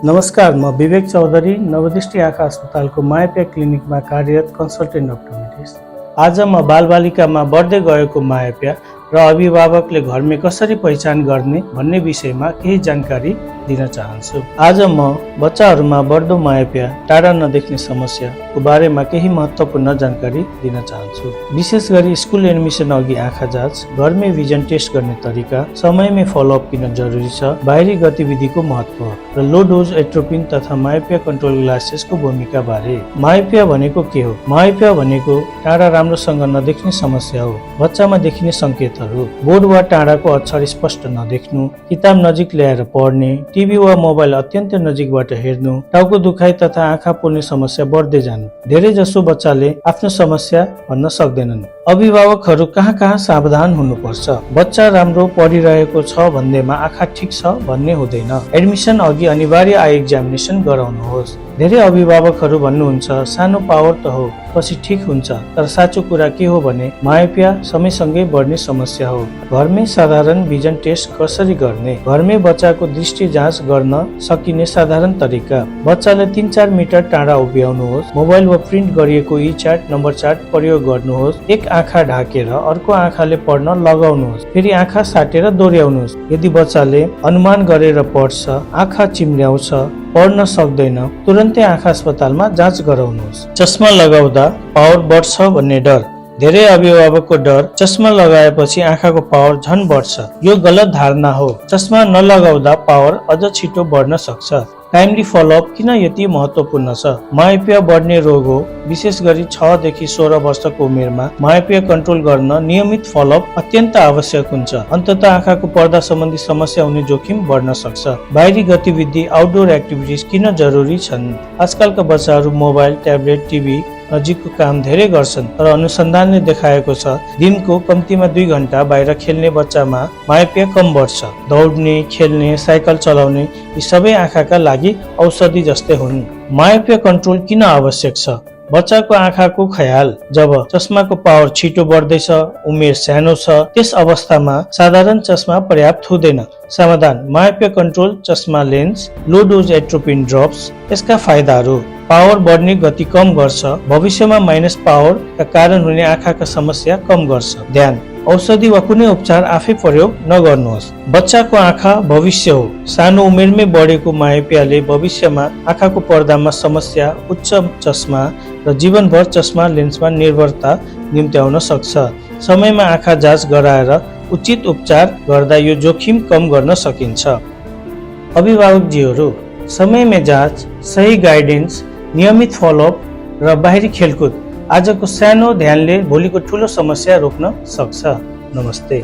नमस्कार, म विवेक चौधरी, नवदृष्टि आँखा अस्पतालको मायाप्या क्लिनिकमा कार्यरत कन्सल्टेन्ट अप्टोमेट्रिस्ट। आज म बालबालिकामा बढ्दै गएको मायाप्या र अभिभावकले घरमै कसरी पहिचान गर्ने भन्ने विषयमा केही जानकारी दिन चाहन्छु। आज म बच्चाहरूमा बढ्दो मायाप्या, टाढा नदेख्ने समस्याको बारेमा केही महत्त्वपूर्ण जानकारी दिन चाहन्छु। विशेष गरी स्कुल एडमिसन अघि आँखा जाँच, घरमै भिजन टेस्ट गर्ने तरिका, समयमै फलोअप किन जरुरी छ, बाहिरी गतिविधिको महत्त्व र लो डोज एट्रोपिन तथा मायाप्या कन्ट्रोल ग्लासेसको भूमिका बारे। मायाप्या भनेको के हो? मायाप्या भनेको टाढा राम्रोसँग नदेख्ने समस्या हो। बच्चामा देखिने सङ्केतहरू: बोर्ड वा टाढाको अक्षर स्पष्ट नदेख्नु, किताब नजिक ल्याएर पढ्ने, टिभी वा मोबाइल अत्यन्त नजिकबाट हेर्नु, टाउको दुखाइ तथा आँखा पोल्ने समस्या बढ्दै जानु। धेरै जसो बच्चाले आफ्नो समस्या भन्न सक्दैनन्। अभिभावकहरू कहाँ सावधान हुनुपर्छ? बच्चा राम्रो पढिरहेको छ भन्दैमा आँखा ठिक छ भन्ने हुँदैन। एडमिसन अघि अनिवार्य आई एक्जामिनेसन गराउनुहोस्। धेरै अभिभावकहरू भन्नुहुन्छ सानो पावर त हो, पछि ठिक हुन्छ। तर साँचो कुरा के हो भने मायाप्या समयसँगै बढ्ने समस्या हो। घरमै साधारण भिजन टेस्ट कसरी गर्ने? घरमै बच्चाको दृष्टि जाँच गर्न सकिने साधारण तरिका: बच्चालाई 3-4 मिटर टाढा उभ्याउनुहोस्। मोबाइल वा प्रिन्ट गरिएको ई चार्ट, नम्बर चार्ट प्रयोग गर्नुहोस्। एक आँखा ढाकेर अर्को आँखाले पढ्न लगाउनुहोस्। फेरि आँखा साटेर दोहोऱ्याउनुहोस्। यदि बच्चाले अनुमान गरेर पढ्छ, आँखा चिम्ल्याउँछ, पढ्न सक्दैन, तुरन्तै आँखा अस्पतालमा जाँच गराउनुहोस्। चस्मा लगाउँदा पावर बढ्छ भन्ने डर: धेरै अभिभावकको डर चस्मा लगाएपछि आँखाको पावर झन बढ्छ। यो गलत धारणा हो। चस्मा नलगाउँदा पावर अझ छिटो बढ्न सक्छ। टाइमली फलोअप किन यति महत्त्वपूर्ण छ? मायाप्या बढ्ने रोग हो। विशेष गरी 6 देखि 16 वर्षको उमेरमा मायाप्या कन्ट्रोल गर्न नियमित फलोअप अत्यन्त आवश्यक हुन्छ। अन्ततः आँखाको पर्दा सम्बन्धी समस्या हुने जोखिम बढ्न सक्छ। बाहिरी गतिविधि, आउटडोर एक्टिभिटिज किन जरुरी छन्? आजकलका बच्चाहरू मोबाइल, ट्याब्लेट, टिभी नजिकको काम धेरै गर्छन्। तर अनुसन्धानले देखाएको छ दिनको कम्तीमा 2 घण्टा बाहिर खेल्ने बच्चामा मायाप्या कम बढ्छ। दौड्ने, खेल्ने, साइकल चलाउने यी सबै आँखाका लागि औषधि जस्तै हुन्। मायाप्या कन्ट्रोल किन आवश्यक छ? बच्चाको आँखाको ख्याल: जब चस्माको पावर छिटो बढ्दैछ, उमेर सानो छ, त्यस अवस्थामा साधारण चस्मा पर्याप्त हुँदैन। समाधान: मायाप्या कन्ट्रोल चस्मा lens, low dose atropine drops. यसका फाइदाहरू: पावर बढ्ने गति कम गर्छ, भविष्यमा माइनस पावरका कारण हुने आँखाका समस्या कम गर्छ। ध्यान: औषधि वा कुनै उपचार आफै प्रयोग नगर्नुहोस्। बच्चाको आँखा भविष्य हो। सानो उमेरमै बढेको मायाप्याले भविष्यमा आँखाको पर्दामा समस्या, उच्च चस्मा र जीवनभर चस्मा लेन्समा निर्भरता निम्त्याउन सक्छ। समयमा आँखा जाँच गराएर उचित उपचार गर्दा यो जोखिम कम गर्न सकिन्छ। अभिभावकजीहरू, समयमै जाँच, सही गाइडेन्स, नियमित फलोअप र बाहिरी खेलकुद आजको सानो ध्यानले भोलिको ठुलो समस्या रोक्न सक्छ। नमस्ते।